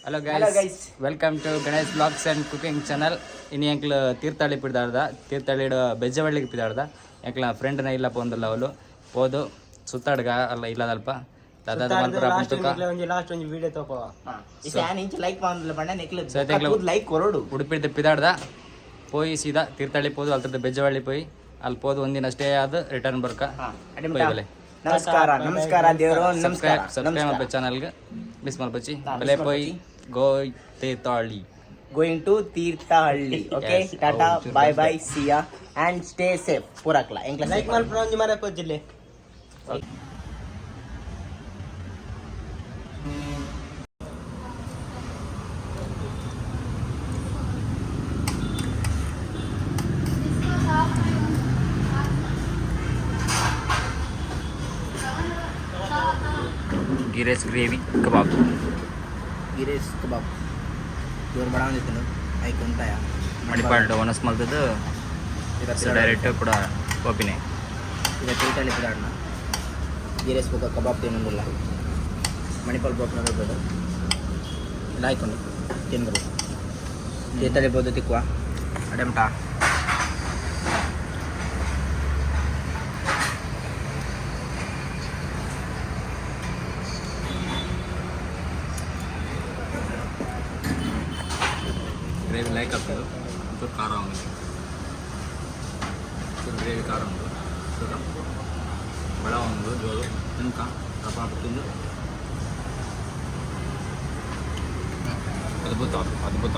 Hello Hello guys, guys. Welcome to Ganesh blogs and cooking channel. ಇನಿ ಎಂಕ್ಲ ತೀರ್ಥಹಳ್ಳಿ ಪಿದಾಡ್ದ, ತೀರ್ಥಹಳ್ಳಿಡ್ ಬೆಜ್ಜವಳ್ಳಿಗೆ ಪಿದಾಡ್ದ. ಎಂಕ್ಲ ಫ್ರೆಂಡ್ನ ಇಲ್ಲ ಪೋಂದಲ್ಲ, ಅವಳು ಪೋದು ಸುತ್ತಾಡ್ಗ ಅಲ್ಲ ಇಲ್ಲದಲ್ಪ ದಾದಾದ ಮಲ್ಪುರ ಪುಂತುಕ. ಒಂಜಿ ಲಾಸ್ಟ್ ಒಂಜಿ ವಿಡಿಯೋ ತಗೋ. ಇತ್ತೆ ಇಂಚ ಲೈಕ್ ಮಾಂದಲ ಪಂಡ ನೆಕ್ಲ ಸೊ ಎಂಕ್ಲ ಲೈಕ್ ಕೊರಡು. ಉಡುಪಿಡ್ದು ಪಿದಾಡ್ದ ಪೋಯಿ ಸೀದಾ ತೀರ್ಥಹಳ್ಳಿ ಪೋದು, ಅಲ್ತದ್ದು ಬೆಜ್ಜವಳ್ಳಿ ಪೋಯಿ, ಅಲ್ಲಿ ಪೋದು ಒಂದಿನ ಸ್ಟೇ ಆದ ರಿಟರ್ನ್ ಬರ್ಕ. ಪೋಯ್ ಬಲೆ. ನಮಸ್ಕಾರ, ನಮಸ್ಕಾರ ದೇವರು, ನಮಸ್ಕಾರ. ಸಬ್ಸ್ಕ್ರೈಬ್ ಸಬ್ಸ್ಕ್ರೈಬ್ ಮಲ್ಪ ಚಾನಲ್ಗೆ, ಮಿಸ್ ಮಲ್ಪಚ್ಚಿ. ಬಲೆ ಪೋಯ್ ಗೋಯ್ Thirthahalli. Going to Thirthahalli, okay. Yes. Tata. ಹೌದು. Bye bye, see ya and stay safe ಪೂರಕ್ಲ ಎಂಕ್ಲ. ಲೈಕ್ ಮಲ್ಪುರ ಒಂಜಿ ಮರ ಪೋಜಿಲ್ಲೆ. ಗೀರೇಸ್ ಗ್ರೇವಿ ಕಬಾಬ್. ಗಿರೇಶ್ ಕಬಾಬ್ ಇವರು ಬಡ ಒಂದಿತ್ತನು ಐಕ್ ಉಂತಾಯ. ಮಣಿಪಾಲ್ ಒನಸ್ ಮಲ್ತದ್ದು ಡೈರೆಕ್ಟ್ ಕೂಡ ಓಪಿನೆ. ಈಗ ತೀರ್ಥಹಳ್ಳಿ ಪಿದಾಡ್ನ, ಗೀರೇಶ್ ಬೊಕ್ಕ ಕಬಾಬ್ ತಿನ್ನೊಂದಿಲ್ಲ. ಮಣಿಪಾಲ್ ಬೋಪ್ನ ರೋಡ್ ಲಾಯ್ಕೊಂಡು ತಿನ್ಬರು. ತೀರ್ಥಹಳ್ಳಿ ಬೋದು ತಿಕ್ಕುವ ಅಡೆಮಟ. ಗ್ರೇವಿ ಲೈಕ್ ಆಗ್ತದೆ, ಒಂಚೂರು ಖಾರ ಉಂಟು, ಒಂಚೂರು ಗ್ರೇವಿ ಖಾರ ಉಂಟು. ಸುಖ ಬಡ ಒಂದು ಜೋರು ತಿನ್ಕ ರಪ್ಪ ತಿಂದು. ಅದ್ಭುತ, ಅದ್ಭುತ.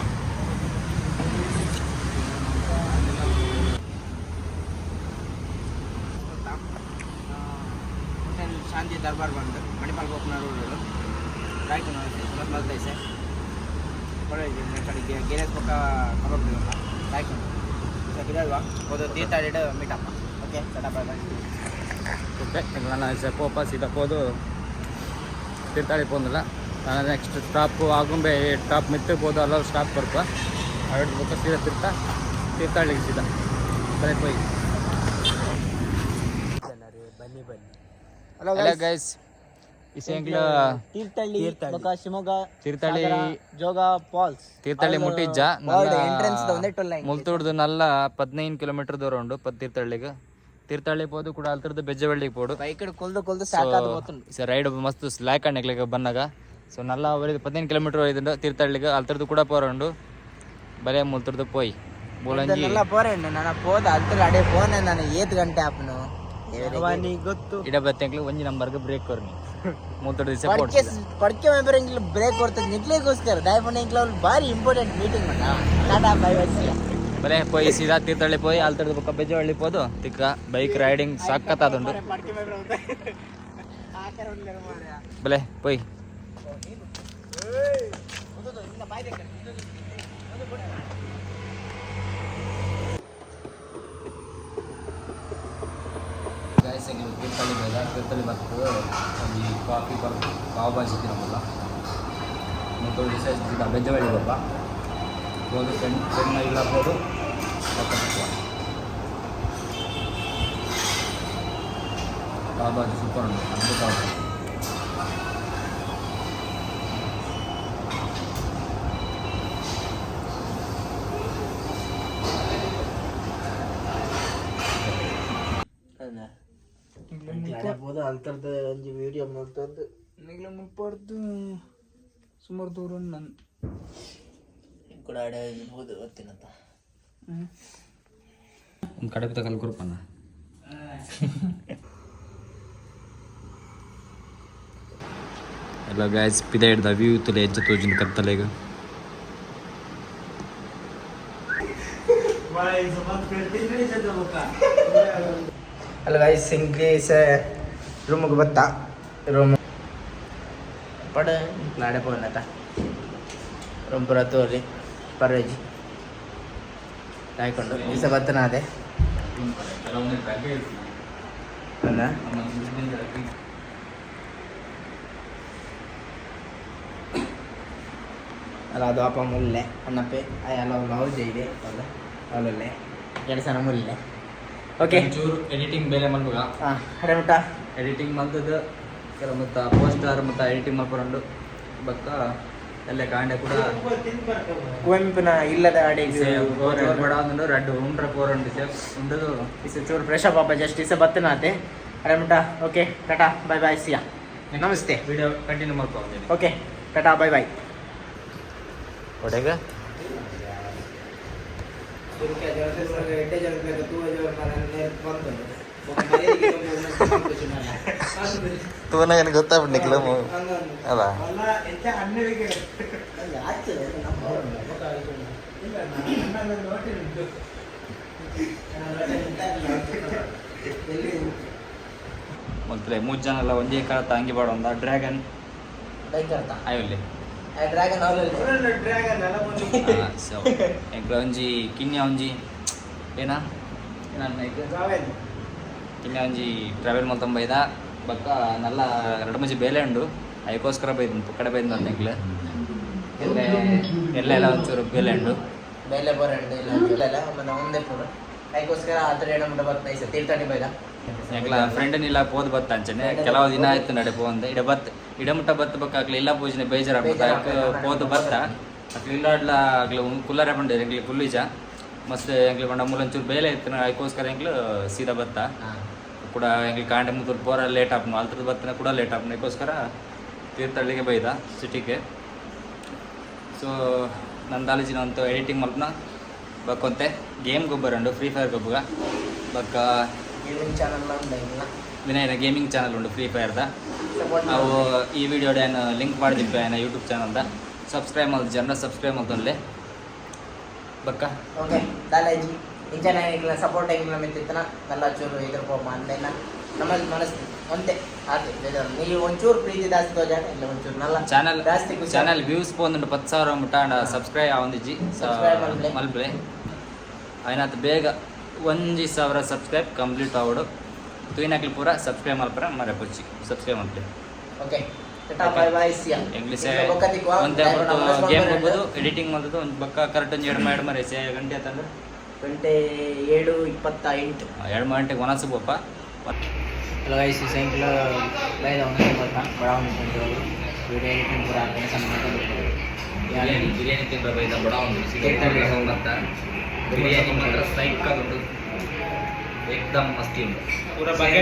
ಹೋಟೆಲ್ ಶಾಂತಿ ದರ್ಬಾರ್ ಬಂದು ಮಣಿಪಾಲ್ ಗೋಪನ ರೋಡ್ ಲಾಯ್ಕೊಂಡು ಮಸ್ತ್ ಮಲ್ತೈಸೆ ಕಡೆಗೆ ಗೇರೇಜ್ ಪಕ್ಕ ಕಬಾಬ್ ಲಾಯ್ಕೊಂಡು ಬಿಡಲ್ವಾ ಹೋದ ತೀರ್ಥಹಳ್ಳಿ ಮೀಟಪ್ಪ. Okay, tata, bye bye. Okay, ನಾನು ಪೋಪ ಸೀದಾ ಪೋದು ತೀರ್ಥಹಳ್ಳಿ ಪೋಂದಿಲ್ಲ. ನಾನು ನೆಕ್ಸ್ಟ್ ಸ್ಟಾಪ್ ಆಗುಂಬೆ ಟಾಪ್ ಮಿತ್ತು ಪೋದು, ಅಲ್ಲ ಸ್ಟಾಪ್ ಬರ್ಪ ಅರಡು ಬೊಕ್ಕ ಸೀದಾ ತೀರ್ಥಹಳ್ಳಿಗೆ ಸೀದಾ ಬರೇ ಪೋಯ್. ಬನ್ನಿ ಬನ್ನಿ. ಹಲೋ. ಹಲೋ ಗೈಸ್, ಈ ಎಂಕ್ಲ ತೀರ್ಥಹಳ್ಳಿ ಬೊಕ್ಕ ಶಿವಮೊಗ್ಗ. ತೀರ್ಥಹಳ್ಳಿ. ಸಾಗರ, ಜೋಗ ಫಾಲ್ಸ್. ತೀರ್ಥಹಳ್ಳಿ ಮುಟ್ಟಿಜ್ಜ. ಎಂಟ್ರೆನ್ಸ್ ಒಂದೇ ಟೋಲ್ ಲೈನ್. ಮುಲ್ತುಡ್ದು ನಲ್ಲ 15 ಕಿಲೋಮೀಟರ್ ದೂರ ಉಂಡು ಪತ್ ತೀರ್ಥಹಳ್ಳಿಗೆ. ತೀರ್ಥಹಳ್ಳಿ ಪೋದು ಕೂಡ ಅಲ್ತರದ್ದು ಬೆಜ್ಜವಳ್ಳಿಗೆ ಪೋಡು. ಬೈಕ್ ಕೊಲ್ದು ಕೊಲ್ದು ಸಾಕಾದ ಗೊತ್ತುಂಡು. ಸೊ ರೈಡ್ ಮಸ್ತ್ ಸ್ಲ್ಯಾಕ್ ಅಂಡ್ ಬನ್ನಾಗ. ಸೊ ನಲ್ಲ 15 ಕಿಲೋಮೀಟರ್ ಒಯ್ದುಂಡು ತೀರ್ಥಹಳ್ಳಿಗೆ. ಅಲ್ತರದ್ದು ಕೂಡ ಪೋರ ಉಂಡು. ಬರೇ ಮುಲ್ತುಡ್ದು ಪೋಯ್ ಮೂಲಂಜಿ. ಎಲ್ಲ ಪೋರೆ ನನ್ನ ಪೋದ ಅಲ್ತರ ಅಡೆ ಫೋನ್ ನಾನು ಏತ್ ಗಂಟೆ ಆಪನು. ಭವಾನಿ ಗೊತ್ತು. ಇಡ ಬತ್ತೆಂಕ್ಲು ಒಂಜಿ ನಂಬರ್ಗೆ ಬ್ರೇಕ್ ಕೊರ್ನಿ ಮೂತುಡ್ದು ದಿವಸ. ಪಡ್ಕೆ ಪಡ್ಕೆ ಮೆಂಬರ್ ಎಂಕ್ಲು ಬ್ರೇಕ್ ಕೊಡ್ತದೆ ನಿಕ್ಲೆಗೋಸ್ಕರ. ದಯಪಂಡ ಎಂಕ್ಲ ಅವ್ಲು ಭಾರಿ ಇಂಪಾರ್ಟೆಂಟ್ ಮೀಟಿಂಗ್ ಮಣ್ಣ. ಟಾಟಾ, ಬೈ ಬೈ, ಸಿಯಾ. ಬರೇ ಪೋಯ್ ಸೀದಾ ತೀರ್ಥಹಳ್ಳಿ ಪೋಯ್, ಅಲ್ತರದ್ದು ಬೊಕ್ಕ ಬೆಜ್ಜವಳ್ಳಿ ಪೋದು ತಿಕ್ಕ. Bike riding ಸಖತ್ತಾದುಂಡು. ಬಲೆ ಪೋಯ್. ಗಾಯ್ಸ್, ತೀರ್ಥಹಳ್ಳಿ ಬೇಡ. ತೀರ್ಥಹಳ್ಳಿ ಬರ್ತದೆ ಒಂಜಿ ಕಾಫಿ ಬರ್ ಪಾವ್ ಭಾಜಿ ತಿನ್ನೋದಿಲ್ಲ ಮತ್ತು ದಿವಸ ಬೆಜ್ಜವಳ್ಳಿ ಬಪ್ಪ ಹೋದು. ಫ್ರೆಂಡ್ ಫ್ರೆಂಡ್ ಇಲ್ಲ ಹೋದು ಪಕ್ಕ ತಿಕ್ಕುವ. ಪಾವ್ ಭಾಜಿ ಸೂಪರ್ ಉಂಟು, ಅದ್ಭುತ ಉಂಟು. ಪೋದ ಅಲ್ತರ್ದ ಒಂಜಿ ವಿಡಿಯೋ ಮಲ್ತದ್ದು. ನಿಗ್ಲ ಮುಲ್ಪರ್ದು ಸುಮಾರು ದೂರ ನಾನು. ಕೂಡ ಅಡೆ ಹೋದು ಗೊತ್ತಿನಂತ. ಒಂದು ಕಡೆ ತಗಲ್ ಗ್ರೂಪನ್ನ. ಎಲ್ಲ ಗಾಯ್ಸ್, ಪಿದ ಹಿಡ್ದ ವ್ಯೂ ತುಲೆ ಹೆಜ್ಜೆ ತೋಜಿನ ಕತ್ತಲೆಗ. ಅಲ್ಲ ಗೈಸ್, ಇಂಗ್ಲೀಷ್ ರೂಮಿಗೆ ಬತ್ತ ರೂಮ್ ಪಡ ನಾಡೆ ಪೋನತ ರೂಮ್ ಪೂರ ತೋರಿ ಪರ್ವೇಜಿ ಹಾಕೊಂಡು ದಿವಸ ಬತ್ತನ ಅದೇ ಅಲ್ಲ. ಅಲ್ಲ, ಅದು ಅಪ್ಪ ಮುಲ್ಲೆ ಅಣ್ಣಪ್ಪೆ ಅಲ್ಲ ಲವ್ ಜೈದೆ ಅಲ್ಲ ಅವಲಲ್ಲೇ ಕೆಲಸನ ಮುಲ್ಲೆ. ಓಕೆ. ಚೂರು ಎಡಿಟಿಂಗ್ ಬೇಲೆ ಮಲ್ಪುಗ. ಹಾಂ, ಅಡೆ ಮುಟ್ಟ. ಎಡಿಟಿಂಗ್ ಮಲ್ತದ ಕೆಲವು ಮತ್ತು ಪೋಸ್ಟರ್ ಮತ್ತು ಎಡಿಟಿಂಗ್ ಮಲ್ಪರಂಡು ಬಕ್ಕ. ಎಲ್ಲ ಕಾಂಡೆ ಕೂಡ. ಕುವೆಂಪಿನ ಇಲ್ಲದ ಅಡಿಗೆ. ಬಡ ಒಂದು ರಡ್ಡು ಉಂಡ್ರ ಪೋರ ಉಂಡು ಸೇಫ್ ಉಂಡು. ಇಸ ಚೂರು ಫ್ರೆಶ್ ಅಪ್ ಅಪ್ಪ, ಜಸ್ಟ್ ಇಸ ಬತ್ತನಾತೆ ಅರೆ. Okay, tata, bye bye, see ya, ನಮಸ್ತೆ. ವಿಡಿಯೋ ಕಂಟಿನ್ಯೂ ಮಾಡ್ಕೊಂಡು. Okay, tata, bye bye. ಒಡೆಗ. ತೂನಾಗ ಗೊತ್ತಾಗ್ಬಿಟ್ಟು ನಿಕ್ಲ ಅಲ್ಲ. ಮೊದಲೇ ಮೂರು ಜನ ಎಲ್ಲ ಒಂದೇ ಕಾಲ ಅಂಗಿ ಬಾಡ ಒಂದ ಡ್ರ್ಯಾಗನ್ ಆಯೋಲ್ಲಿ. ಡ್ರ್ಯಾಗನ್. ಸೊ ಎಂಕ್ಲ ಒಂಜಿ ಕಿನ್ಯ ಒಂಜಿ ಏನ ಏನ ಐತೆ, ಕಿನ್ಯ ಒಂಜಿ ಟ್ರಾವೆಲ್ ಮಲ್ತೊಂಬೈದ ಬಕ್ಕ ನಲ್ಲ ಎರಡು ಮಂಜಿ ಬೇಲೆ ಉಂಡು. ಅದಕ್ಕೋಸ್ಕರ ಬೈದ್ ಕಡೆ ಬೈದ್ ಅಂತ ಎಂಕ್ಲೆ ಎಲ್ಲ ಎಲ್ಲ ಎಲ್ಲ ಒಂಚೂರು ಬೇಲೆ ಉಂಡು. ಬೇಲೆ ಬೋರಂಡು ಇಲ್ಲ ಇಲ್ಲ ಇಲ್ಲ, ಮನ್ನ ಒಂದೇ ಪೂರ ಅದಕ್ಕೋಸ್ಕರ ಆ ಥರ ಎಡ ಮುಟ್ಟ ಬತ್ತ ಐಸ ತೀರ್ಥಹಳ್ಳಿ ಬೈದ. ಎಂಕ್ಲ ಫ್ರೆಂಡ್ ಇಲ್ಲ ಪೋದ್ ಬತ್ತ ಅಂಚನೆ ಕೆಲವು ದಿನ ಆಯ್ತು ನಡೆ ಪೋಂದೆ ಇಡ ಬತ್ ಇಡ ಮುಟ್ಟ ಬತ್ತ ಬಕ್ಕ ಇಲ್ಲ ಪೂಜನೆ ಬೇಜಾರಾಗ್ಬೋದು. ಅದಕ್ಕೆ ಪೋದು ಬತ್ತ ಅಕ್ಲ ಇಲ್ಲಾಡ್ಲ ಅಕ್ಲ ಕುಲ್ಲರೆ ಪಂಡೆ ಎಂಕ್ಲೆ ಕುಲ್ಲಿಜ ಮಸ್ತ್ ಎಂಕ್ಲೆ ಪಂಡ ಮೂಲ ಒಂಚೂರು ಬೇಲೆ ಇತ್ತು. ಅದಕ್ಕೋಸ್ಕರ ಎಂಕ್ಲು ಸೀದಾ ಬತ್ತ ಕೂಡ ಎಂಕ್ಲೆ ಕಾಂಡೆ ಮುತ್ತೂರು ಪೋರ ಲೇಟ್ ಆಪ್ನು ಅಲ್ತದ ಬತ್ತನ ಕೂಡ ಲೇಟ್ ಆಪ್ನು. ಅದಕ್ಕೋಸ್ಕರ ತೀರ್ಥಹಳ್ಳಿಗೆ ಬೈದ ಸಿಟಿಗೆ. ಸೊ ನನ್ನ ಕಾಲೇಜಿನ ಅಂತೂ ಎಡಿಟಿಂಗ್ ಮಲ್ಪನ ಬಕ್ಕೊಂತೆ ಗೇಮ್ ಗೊಬ್ಬರ ಉಂಡು, ಫ್ರೀ ಫೈರ್ ಗೊಬ್ಬರ ಬಕ್ಕ. ಗೇಮಿಂಗ್ ಚಾನಲ್ ಉಂಡ ಇಲ್ಲ. ವಿನಯನ ಗೇಮಿಂಗ್ ಚಾನಲ್ ಉಂಡು ಫ್ರೀ ಫೈರ್ದ. ಸಪೋರ್ಟ್. ಅವು ಈ ವಿಡಿಯೋ ಏನು ಲಿಂಕ್ ಮಾಡಿದಿಪ್ಪೆ ಏನ ಯೂಟ್ಯೂಬ್ ಚಾನಲ್ದ. ಸಬ್ಸ್ಕ್ರೈಬ್ ಮಲ್ತು ಜನ ಸಬ್ಸ್ಕ್ರೈಬ್ ಮಲ್ತೊನ್ಲೆ ಬಕ್ಕ. ಓಕೆ ದಾಲಾಜಿ ಇಂಚನ ಎಂಕ್ಲ ಸಪೋರ್ಟ್ ಎಂಕ್ಲ ಮಿತ್ತಿತ್ತನ ನಲ್ಲ ಚೂರು ಇದ್ರ ಪೋಪ ಅಂದೇನ ನಮ್ಮ ಮನಸ್ಸು ಒಂತೆ ಆತೆ ಬೇಜಾರು. ನೀವು ಒಂಚೂರು ಪ್ರೀತಿ ಜಾಸ್ತಿ ತೋಜಾಣ ಇಲ್ಲ ಒಂಚೂರು ನಲ್ಲ ಚಾನಲ್ ಜಾಸ್ತಿ ಖುಷಿ. ಚಾನಲ್ ವ್ಯೂಸ್ ಪೋಂದುಂಡು 10,000 ಮುಟ್ಟ ಅಂಡ ಸಬ್ಸ್ಕ್ರೈಬ್ ಆವೊಂದಿಜ್ಜಿ. Subscribe ಮಲ್ಪಲೆ. ಮಲ್ಪಲೆ. ಆಯ್ನಾತ್ ಬೇಗ 1,000 ಸಬ್ಸ್ಕ್ರೈಬ್ ಕಂಪ್ಲೀಟ್ ಆವಡು. ತೂಯಿನಾಕ್ಲಿ ಪೂರ ಸಬ್ಸ್ಕ್ರೈಬ್ ಮಲ್ಪರ ಮರೆಪೊಚ್ಚಿ ಸಬ್ಸ್ಕ್ರೈಬ್ ಮಲ್ಪಲೆ. Okay, tata, bye bye, see ya. English ಬೊಕ್ಕ ತಿಕ್ಕುವ. ಒಂತೆ ಗೇಮ್ ಹೋಗ್ಬೋದು, ಎಡಿಟಿಂಗ್ ಮಲ್ತದ್ದು ಒಂದು ಬಕ್ಕ ಕರೆಕ್ಟ್ ಒಂದು ಎರಡು ಎರಡು ಮರೆ ಸೇ ಗಂಟೆ ಆತಂದ್ರೆ. ಗಂಟೆ 7:28. 2 ಗಂಟೆಗೆ ಒನಸು ಬೋಪ. ಹಲೋ ಗೈಸ್, ಸಾಯಂಕಾಲ ಬೈದ ಅವನ ಬರ್ತಾ ಬಡಾವಣೆ ವಿಡಿಯೋ ಎಡಿಟಿಂಗ್ ಪೂರ ಹಾಕೊಂಡು ಸಣ್ಣ ಬಿರಿಯಾನಿ ಬಿರಿಯಾನಿ ತಿಂದ್ರೆ ಬೈದ ಬಡ ಒಂದು ತೀರ್ಥಹಳ್ಳಿ. ಬಿರಿಯಾನಿ ಮಾತ್ರ ಸೈಕ್ ಆಗುಂಟು, ಏಕ್ದಮ್ ಮಸ್ತಿ ಉಂಟು.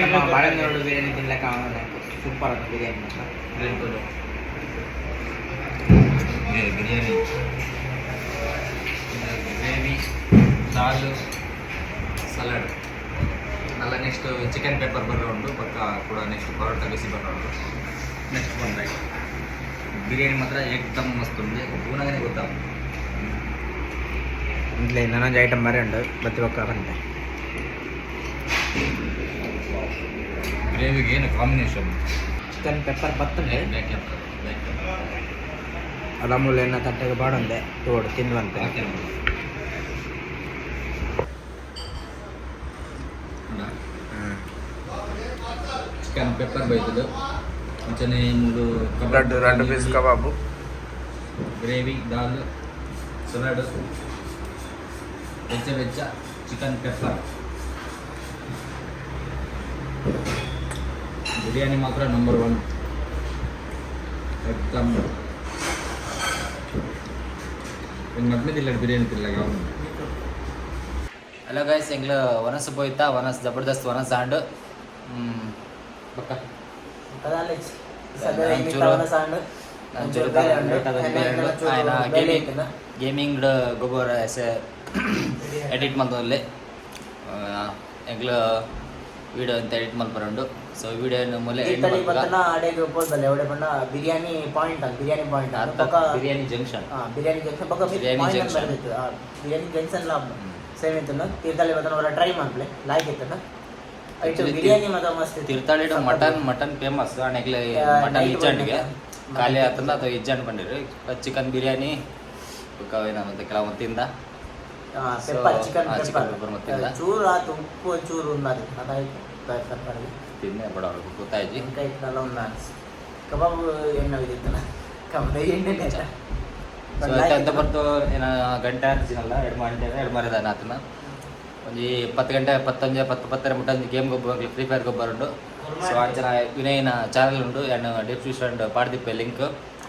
ನಮ್ಮ ಬಾಳೆಹಣ್ಣು ಬಿರಿಯಾನಿ ತಿನ್ಲಕ್ಕ ಅವನ ಸೂಪರ್ ಅದು ಬಿರಿಯಾನಿ ಮಾತ್ರ. ಬಿರಿಯಾನಿ ಗ್ರೇವಿ, ದಾಲ್, ಸಲಾಡ್ ಅಲ್ಲ. ನೆಕ್ಸ್ಟ್ ಚಿಕನ್ ಪೆಪ್ಪರ್ ಬರ್ರ ಉಂಟು ಪಕ್ಕ ಕೂಡ. ನೆಕ್ಸ್ಟ್ ಪರೋಟ ಬಿಸಿ ಬರ್ರ ಉಂಟು. ನೆಕ್ಸ್ಟ್ ಬಂದರೆ ಬಿರಿಯಾನಿ ಮಾತ್ರ ಏಕ್ದಮ್ ಮಸ್ತ್ ಉಂಟು, ತೂನಾಗನೇ ಗೊತ್ತಾ. ಇಲ್ಲ, ಇನ್ನೊಂದು ಐಟಮ್ ಬರೀ ಉಂಟು ಬತ್ತಿ ಬೊಕ್ಕ ಬಂದೆ. ಗ್ರೇವಿಗೆ ಏನು ಕಾಂಬಿನೇಷನ್! ಚಿಕನ್ ಪೆಪ್ಪರ್ ಬತ್ತಂಡೆ. ಬ್ಯಾಕ್. ಅಲಮೂಲೆನ ತಟ್ಟೆಗೆ ಬಾಡೊಂದೆ ತೋಡು ತಿನ್ನುವಂತೆ. ಚಿಕನ್ ಪೆಪ್ಪರ್ ಬೈತದು ಅಂಚನೆ ಮೂರು. ರಡ್ಡು ರಡ್ಡು piece kebab. Gravy, dal, salad, ಬೆಚ್ಚ ಬೆಚ್ಚ ಚಿಕನ್ ಪೆಪ್ಪರ್. ಬಿರಿಯಾನಿ ಮಾತ್ರ ನಂಬರ್ ಒನ್ ಎಕ್ದಮ್. ಮದ್ಮೇದಿಲ್ಲ ಬಿರಿಯಾನಿ ತಿನ್ನಲಾಗ. ಹಲೋ ಗೈಸ್, ಎಂಗ್ಲ ವನಸು ಪೋಯ್ತಾ ವನಸ್ ಜಬರ್ದಸ್ತ್ ವನಸ್ ಆಂಡ್ ಬಕ್ಕ. ಗೇಮಿಂಗ್ ಗೇಮಿಂಗ್ ಗೊಬ್ಬರ ಎಸೆ ಎಡಿಟ್ ಮಲ್ತೊಂದುಲ್ಲೆ. ಎಂಕ್ಲ ವಿಡಿಯೋ ಅಂತ ಎಡಿಟ್ ಮಲ್ಪರುಂಡು. ಸೊ ವಿಡಿಯೋ ಮೂಲೆ end ಮಲ್ಪುಗ. ಆಡೆಗೆ ಪೋಲ್ಬಲ್ಲೆ ಎವಡೆ ಪಂಡ ಬಿರಿಯಾನಿ ಪಾಯಿಂಟ್ ಅದು ಬಿರಿಯಾನಿ ಪಾಯಿಂಟ್ ಅದು ಬೊಕ್ಕ. ಬಿರಿಯಾನಿ ಜಂಕ್ಷನ್. ಬಿರಿಯಾನಿ ಜಂಕ್ಷನ್ ಬೊಕ್ಕ ಬಿರಿಯಾನಿ ಪಾಯಿಂಟ್ ಜಂಕ್ಷನ್. ಬರ್ದಿತ್ತು. ಬಿರಿಯಾನಿ ಜಂಕ್ಷನ್ ಲಾ ಸೇಮ್ ಇತ್ತು. ತೀರ್ಥಹಳ್ಳಿ ಬತ್ತನ ಅವರ ಟ್ರೈ ಮಾಡ್ಲೆ ಲಾಯ್ಕ್ ಇತ್ತು ಐಟು. Actually biryani ಮಾತ್ರ ಮಸ್ತ್ ಇತ್ತು. ತೀರ್ಥಹಳ್ಳಿ ಮಟನ್ ಮಟನ್ ಫೇಮಸ್ ಅಣೆಗ್ಲೆ. ಮಟನ್ night ಇಜ್ಜಂಡಿಗೆ ಬಂದಾಗ. ಖಾಲಿ ಆತಂದ ಅಥವಾ ಇಜ್ಜಂಡ್ ಬಂದಿರಿ. ಚಿಕನ್ ಬಿರಿಯಾನಿ ಬೊಕ್ಕ ಏನ ಮತ್ತೆ ಕೆಲವು ತಿಂದ. Pepper So, chicken chicken pepper. Pepper ಮತ್ತೆ ಇಲ್ಲ. ಚೂರು ಆತು ಉಪ್ಪು ಚೂರು ಉಂಡಾದು ಅದಾಯ್ತು ಪೆಪ್ಪರ್. ತಿನ್ನೆ ಬಡ ಗೊತ್ತಾಯ್ತು. ఇంకా ಇತ್ತಲ್ಲ ಒಂದು ಕಬಾಬ್ ಎಣ್ಣೆ ಇದ್ದಿತ್ತಲ್ಲ ಕಬಾಬ್ ಎಣ್ಣೆ. ಸೊ ಅಂತ ಬರ್ತು ಏನ ಗಂಟೆ ಆರ್ಜಿನಲ್ಲ ಎರಡು ಗಂಟೆ ಎರಡು ಮಾರಿದ ಆತನ ಒಂಜಿ 10 ಗಂಟೆ ಪತ್ತೊಂಜೆ ಪತ್ತು ಪತ್ತರ ಮುಟ್ಟ ಒಂಜಿ ಗೇಮ್ ಗೊಬ್ಬ ಫ್ರೀ ಫೈರ್ ಗೊಬ್ಬರ ಉಂಡು. ಸೊ ಅಂಚನ ವಿನಯನ ಚಾನಲ್ ಉಂಡು, ಆ್ಯಂಡ್ ಡಿಸ್ಕ್ರಿಪ್ಷನ್ ಪಾಡ್ದಿಪ್ಪೆ ಲಿಂಕ್.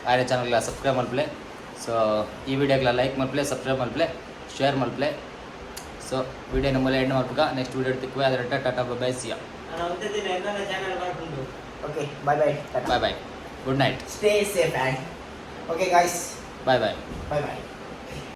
ಆಯನ ಚಾನಲ್ಗೆ ಸಬ್ಸ್ಕ್ರೈಬ್ ಮಲ್ಪಲೆ. ಸೊ ಈ ವಿಡಿಯೋಗ್ಲ ಲೈಕ್ ಮಲ್ಪಲೆ, ಸಬ್ಸ್ಕ್ರೈಬ್ ಮಲ್ಪಲೆ, ಶೇರ್ ಮಲ್ಪಲೆ. ಸೊ ವಿಡಿಯೋ ನಮ್ಮಲ್ಲಿ ಎಂಡ್ ಮಲ್ಪುಗ. ನೆಕ್ಸ್ಟ್ ವಿಡಿಯೋ ತಿಕ್ಕುವೆ. ಅದರ tata, bye, Siya. Okay, bye bye. Bye bye, good night. Stay safe and okay guys. Bye bye. Bye bye.